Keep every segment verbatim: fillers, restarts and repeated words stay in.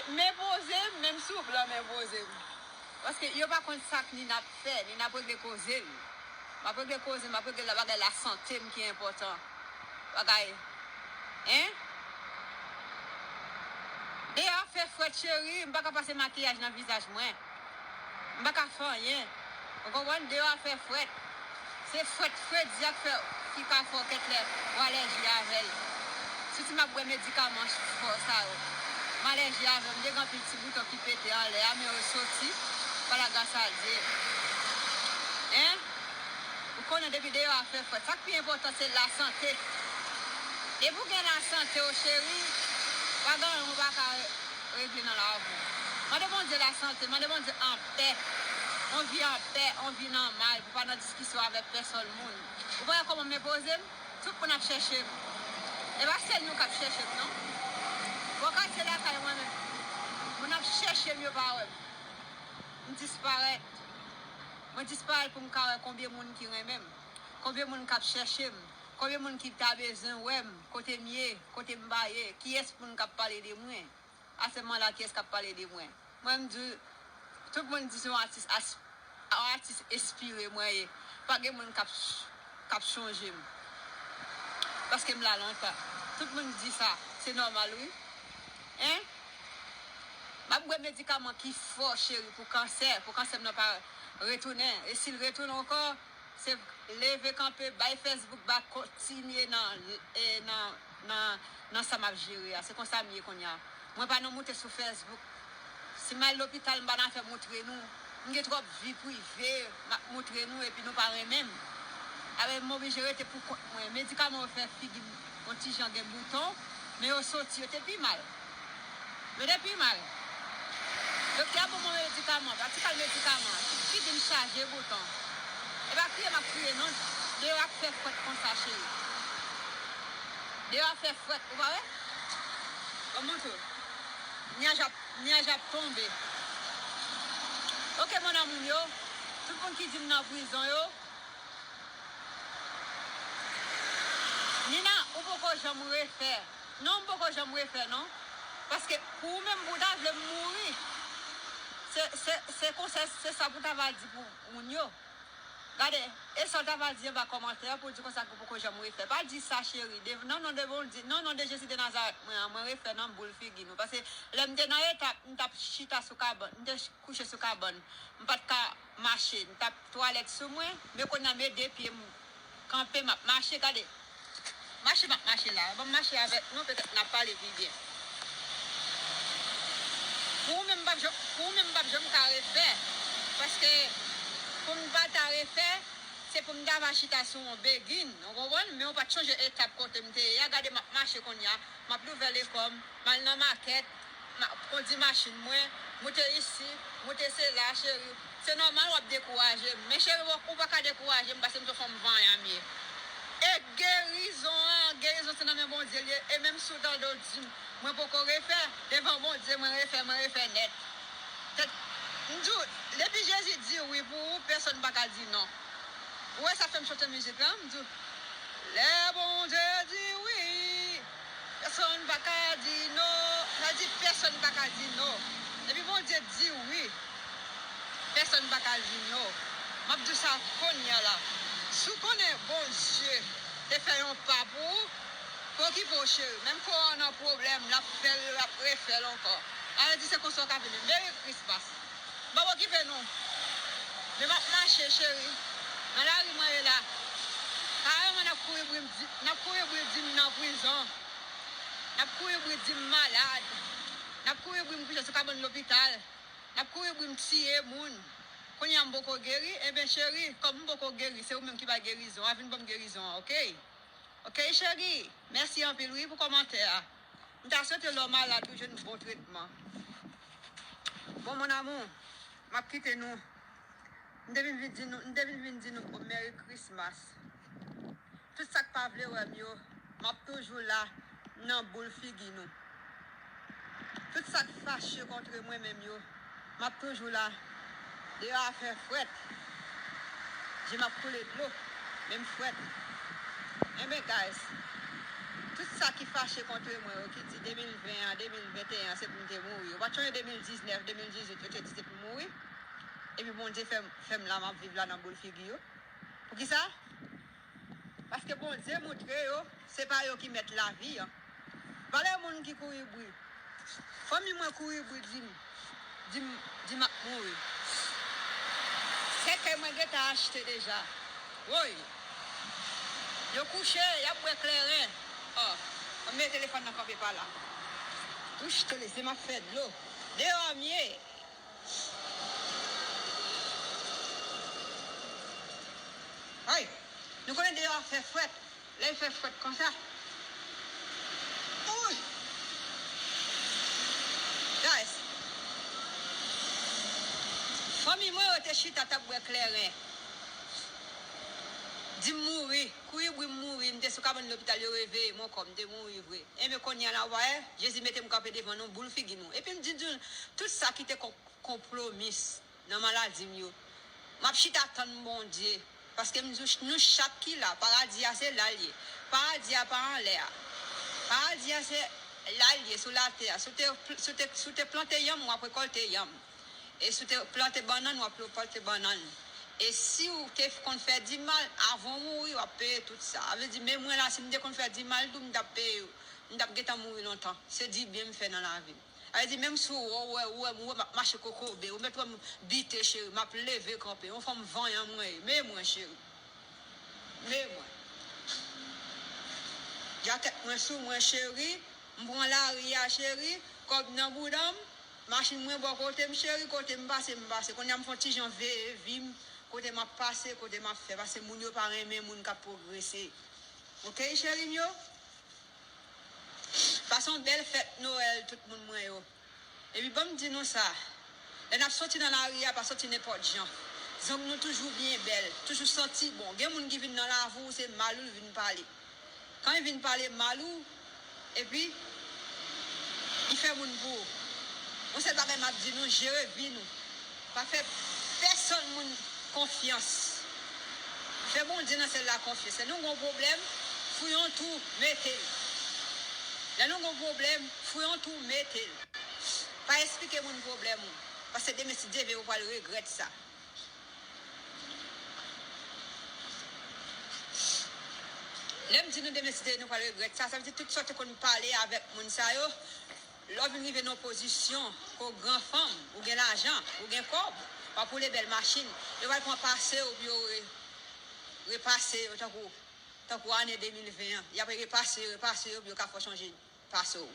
M enpoze m, menm si w blan, m enpoze m. Paske yo pa konn sa k Nina ap fè. Nina ap regle koze l. M ap regle koze m, m ap regle la bagay lasante m ki enpòtan. Bagay, en? Deyò a fè frèt, cheri, m pa ka pase makiyaj nan vizaj mwen. M pa ka fè anyen. Ou konprann? Deyò a fè frèt. Se frèt fredi a k fè, ki ka fè w kèk lè w alèji avè l. Sitou m ap bwè medikaman fò sa yo. M alèji avè l. M te gen anpil ti bouton ki pete anlè a, men yo soti pa lagras a Dye. En? Ou konnen depi deyò a fè frèt. Sa k pi enpòtan se lasante. Depi w gen lasante w, cheri, pa gen anyen ou pa ka regle nan lavi w. Mande Bondye lasante, mande Bondye anpè. On vi anpè, on vi nòmal, pou pa nan diskisyon avèk pèsòn moun. Ou pa wè kòman m enpoze m? Tout moun ap chèche m. E pa sèl nou k ap chèche m, non. Bò katye lakay mwen menm, moun ap chèche m, yo pa wè m. M disparèt. Mwen disparèt pou m ka wè konbyen moun ki renmen m. Konbyen moun k ap chèche m. Konbyen moun ki ta bezwen wè m, kote m ye, kote m pa ye, kiyès moun k ap pale de mwen. Aktyèlman la, kiyès k ap pale de mwen? Mwen, m di, tout moun di se yon atis, as, yon atis enspire mwen ye. Pa gen moun k ap, k ap chonje m. Paske m la lontan. Tout moun di sa. Se nòmal, wi. En? M ap bwè medikaman ki fò, cheri, pou kansè, pou kansè m nan pa retounen. E si l retounen ankò, se leve kanpe, bay Facebook, bay kontinye nan, e, nan, nan, nan sa m ap jere a. Se konsa m ye kounye a. Mwen pa nan moute sou Facebook. Si m al lopital, m pa nan fè moutre nou. M gen twòp vi prive, m ap moutre nou epi nou pa renmen m. Alò, m oblije rete pou kont mwen. Medikaman yo fè figi m yon ti jan gen bouton, men yo soti, yo te pi mal. Yo te pi mal. Doktè a ban mwen medikaman, pratikal medikaman, figi m chaje bouton. E pa kriye m ap kriye non, deyò ap fè frèt konsa, cheri. Deyò ap fè frèt, ou pa wè? Ban m montre w. Nyaj ap, nyaj ap tonbe. Ok, mon amour yo, tout moun ki di m nan prizon yo, Nina, ou poko janm refè. Non, m poko janm refè, non. Paske pou ou menm, pou w ta vle m mouri, se, se, se konsa, se sa pou w ta va di pou moun yo. Gade, e sa w ta va di anba kòmantè a pou w di konsa ke w poko janm refè. Pa di sa, cheri. De, nan non de Bondye, nan non de Jezi de Nazarèt, mwen, mwen refè nan boul figi nou. Paske lè m te nan eta, m t ap chita sou kabann, m te kouche sou kabann. M pa t ka mache. M t ap twalèt sou mwen, men kounye a m ede pye m kanpe, m ap mache, gade. Mache m ap mache la. Ban m mache avèk nou, petèt n ap pale pi byen. Pou ou menm, m p ap janm, pou ou menm, m p ap janm ka refè. Paske pou m pa ta refè, se pou m ta va chita sou yon begin, ou konprann? Men ou pa t chonje etap kote m te ye a. Gade, m ap mache kounye a, m ap louvè lekò m, m al nan makèt, m ap kondi machin mwen, moute isi, moute sela, cheri. Se nòmal w ap dekouraje m. Men cheri, w, ou pa ka dekouraje m paske m se yon fanm vanyan m ye. E gerizon an, gerizon se nan men Bondye l ye. E menm si w tande w di m, mwen poko refè, devan Bondye, mwen refè, mwen refè nèt. Tèt, m di w, depi Jezi di wi pou ou, pèsonn pa ka di non. Ou wè sa fè m chante mizik lan? M di w, lè Bondye di wi, pèsonn pa ka di non. Sa di pèsonn pa ka di non. Depi Bondye di wi, pèsonn pa ka di non. M ap di w sa kounye a la. Si w konnen Bondye te fè yon pa pou ou, pa okipe w, cheri. Menm ke w nan pwoblèm, l ap fè l, l ap refè l ankò. Sa vle di se konsa w ka vini. Merry Christmas. M p ap okipe nou. Men m ap mache, cheri. Nan lari mwen ye la. Kareman, n ap kouri bri di, n ap kouri bri di m nan prizon. N ap kouri bri di m malad. N ap kouri bri m kouche sou kabann lopital. N ap kouri bri m tiye moun. Kounye a m poko geri. Enben, cheri, kòm m poko geri, se ou menm ki bay gerizon an. Vin ban m gerizon an, oke? Oke, cheri? Mèsi anpil, wi, pou kòmantè a. M ta swete lè w malad ou jwenn bon tretman. Bon, mon amour, m ap kite nou. M te vin, vin di nou, m te vin, vin di nou bon Merry Christmas. Tout sa k pa vle wè m yo, m ap toujou la nan boul figi nou. Tout sa k fache kontre mwen menm yo, m ap toujou la. Deyò a fè frèt. Je m ap koule dlo, men m frèt. Enben, guys, Tout sa ki fache kont mwen yo, ki di de mil ven an, de mil venteyen an, se pou m te mouri. Yo pa t sonje de mil diznèf, de mil dizuit, yo te di se pou m mouri. Epi Bondye fè m, fè m la, m ap viv la nan boul figi yo. Poukisa? Paske Bondye montre yo, se pa yo ki mèt lavi an. Valè moun ki kouri bri. Fanmi mwen kouri bri di m, di m, di m ap mouri. Sèkèy mwen gentan achte deja. Woy! Yo kouche, y ap bwè kleren. Ò, mwen mete telefòn nan kanpe pa la. Wouch, tele, se m ap fè dlo. Deyò m ye. Ay, nou konnen deyò a fè frèt. Lè l fè frèt konsa. Uy! Guys, fanmi mwen yo te chita t ap bwè kleren. Di m mouri, kouri bri m mouri, m te sou kabann lopital, yo reveye m ankò, m te mouri vre. Enben kounye a la, w wè, Jezi mete m kanpe devan nou, boul figi nou. Epi m di, di nou, tout sa ki te kon, konpwomis nan maladi m yo. M ap chita tann Bondye. Paske m di w, nou chak ki la, paradi a se la l ye. Paradi a pa anlè a. Paradi a se la l ye, sou latè a. Si w te, si w te, si w te plante yanm, w ap rekòlte yanm. E si w te plante bannann, w ap rekòlte bannann. E si w te konn fè di mal, avan w mouri, w ap peye tout sa. Sa vle di, men mwen la, si m te konn fè di mal tou, m t ap peye yo. M t ap gentan mouri lontan. Se di byen m fè nan lavi m. Sa vle di, menm si w wè, w wè, w wè m, w wè m ap mache kokobe, ou mèt wè m bite, cheri, m ap leve kanpe. Yon fanm vanyan mwen ye. Men mwen, cheri. Men mwen. Djakèt mwen sou mwen, cheri. M pran lari a, cheri. Kòb nan bouda m. Machin mwen bò kote m, cheri. Kote m pase, m pase. Kounye a m fè yon ti jan veye vi m. Kote m ap pase, kote m ap fè. Paske moun yo pa renmen moun k ap pwogrese. Oke, cheri m yo? Pase yon bèl fèt Nwèl, tout moun mwen yo. Epi ban m di nou sa, lè n ap soti nan lari a, pa soti nenpòt jan. Zong nou toujou byen bèl, toujou santi bon. Gen moun ki vin nan lavi w, se mal ou l vin pale. Kan l vin pale mal ou, epi li fè moun pou ou. Yon sèl bagay m ap di nou, jere vi nou. Pa fè pèsonn moun konfyans. Fè Bondye nan syèl la konfyans. Lè nou gon pwoblèm, fouye yon twou, mete l. Lè nou gon pwoblèm, fouye yon twou, mete l. Pa esplike moun pwoblèm ou. Paske demen, si Dye vle, ou pral regrèt sa. Lè m di nou demen, si Dye vle, nou pral regrèt sa, sa vle di tout sa w te konn pale avèk moun sa yo, lè w vin rive nan pozisyon ke w gran fanm, ou gen lajan, ou gen kòb, w ap woule bèl machin, yo pral pran pase w pou yo re, repase yo tankou, tankou ane de mil ven an. Y ap repase yo, repase yo pou yo ka fè w sonje pase w.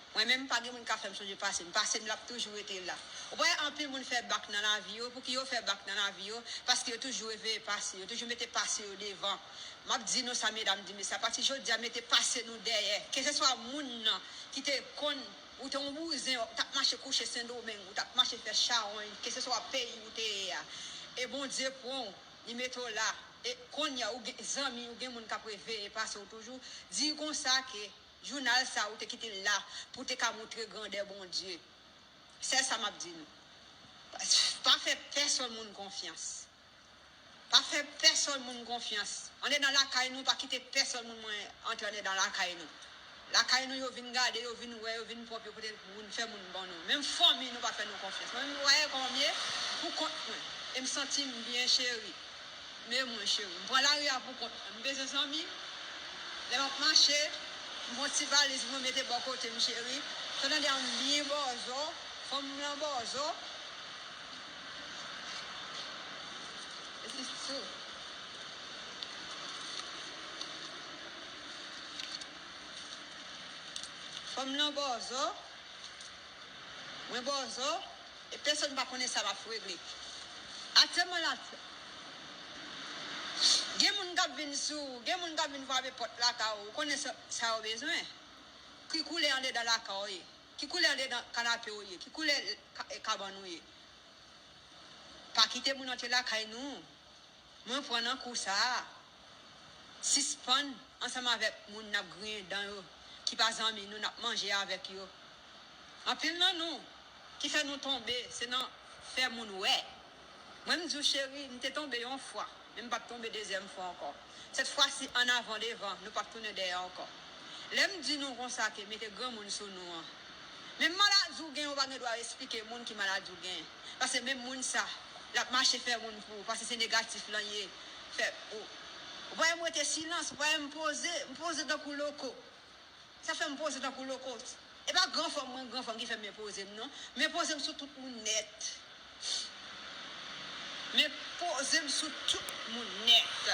Mwen menm, pa gen moun ka fè m sonje pase m. Pase m, l ap toujou rete la. Ou pa wè anpil moun fè bak nan lavi yo. Pouki yo fè bak nan lavi yo? Paske yo toujou veye pase. Yo toujou mete pase yo devan. M ap di nou sa, medam, di mesye, apati jodi a, mete pase nou dèyè. Keseswa moun nan ki te konn, ou te yon bouzen, ou t ap mache kouche Sendomeng, ou t ap mache fè chawony, keseswa peyi ou te ye a. E Bondye pran w, li mete w la. E kounye a, ou gen zanmi, ou gen moun k ap veye pase w toujou. Di konsa ke jounal sa, ou te kite l la pou te ka montre grandè Bondye. Sèl sa m ap di nou. Pa, pa fè pèsonn moun konfyans. Pa fè pèsonn moun konfyans. Andedan lakay nou, pa kite pèsonn moun mwen antre andedan lakay nou. Lakay nou, yo vin gade, yo vin wè, yo vin pwòp, yo pote moun, fè moun ban nou. Menm fanmi nou pa fè nou konfyans. Mwen menm, w wè kòman m ye, pou kont mwen. E m santi m byen, cheri. Men mwen, cheri, m pran lari a pou kont mwen. M bezwen zanmi. Lè m ap mache, m pran ti valiz mwen mete bò kote m, cheri. Sa tande a m byen bòzò, fanm lan bòzò. E se sou. Fanm lan bòzò. Mwen bòzò, e pèsonn pa konnen sa m ap regle. Aktyèlman la, gen moun k ap vin sou ou, gen moun k ap vin frape pòt lakay ou, ou konnen sa, sa yo bezwen. Ki koulè andedan lakay ou ye? Ki koulè andedan kanape ou ye? Ki koulè ka, e, kabann ou ye? Pa kite moun antre lakay nou. Mwen pran nan kou sa a. Sispann ansanm avèk moun n ap griyen dan yo, ki pa zanmi nou, n ap manje avèk yo. Anpil nan nou, ki fè nou tonbe, se nan fè moun wè. Mwen, m di w, cheri, m te tonbe yon fwa, men m p ap tonbe dezyèm fwa ankò. Sèt fwa si, an avan devan, nou p ap tounen dèyè ankò. Lè m di nou konsa ke mete granmoun sou nou an, menm maladi w gen, ou pa gen dwa esplike moun ki maladi w gen. Paske menm moun sa, l ap mache fè moun pou ou, paske se negatif lan ye. Fè ou, ou pa wè m rete silans, ou pa wè m poze, m poze tankou loko. Sa fè m poze tankou loko. E pa gran fanm mwen, gran fanm ki fè m poze m non. Men poze m sou tout moun nèt. Men poze m sou tout moun nèt.